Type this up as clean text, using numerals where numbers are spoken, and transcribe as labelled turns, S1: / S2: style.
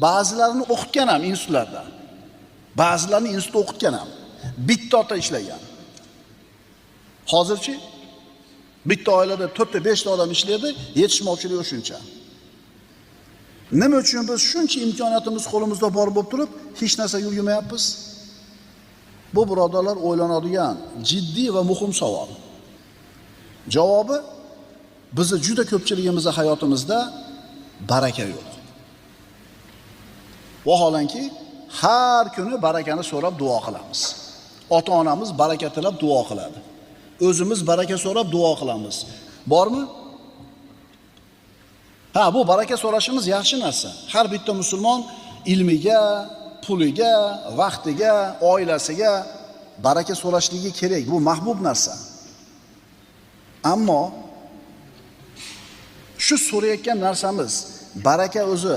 S1: Ba'zilarini o'qitgan ham institutlarda. Ba'zilarini institutda o'qitgan ham. Bitta ota ishlagan. Hozirchi bitta oilada 4 ta 5 ta odam ishlaydi, yetishmovchilik o'shuncha. Nima uchun biz shuncha imkoniyatimiz qo'limizda bor bo'lib turib, hech narsaga ulgurmayapmiz? Bu birodarlar o'ylanadigan jiddiy va muhim savol. Javobi bizni juda ko'pchiligimizning hayotimizda baraka yo'q. Vaholanki har kuni barakani so'rab duo qilamiz. Ota-onamiz baraka tilab duo qiladi. O'zimiz baraka so'rab duo qilamiz. Bormi? Ha, bu baraka so'rashimiz yaxshi narsa. Har bitta musulmon ilmiga, puliga, vaqtiga, oilasiga baraka so'rashligi kerak. Bu mahbub narsa. Ammo shu so'rayotgan narsamiz baraka o'zi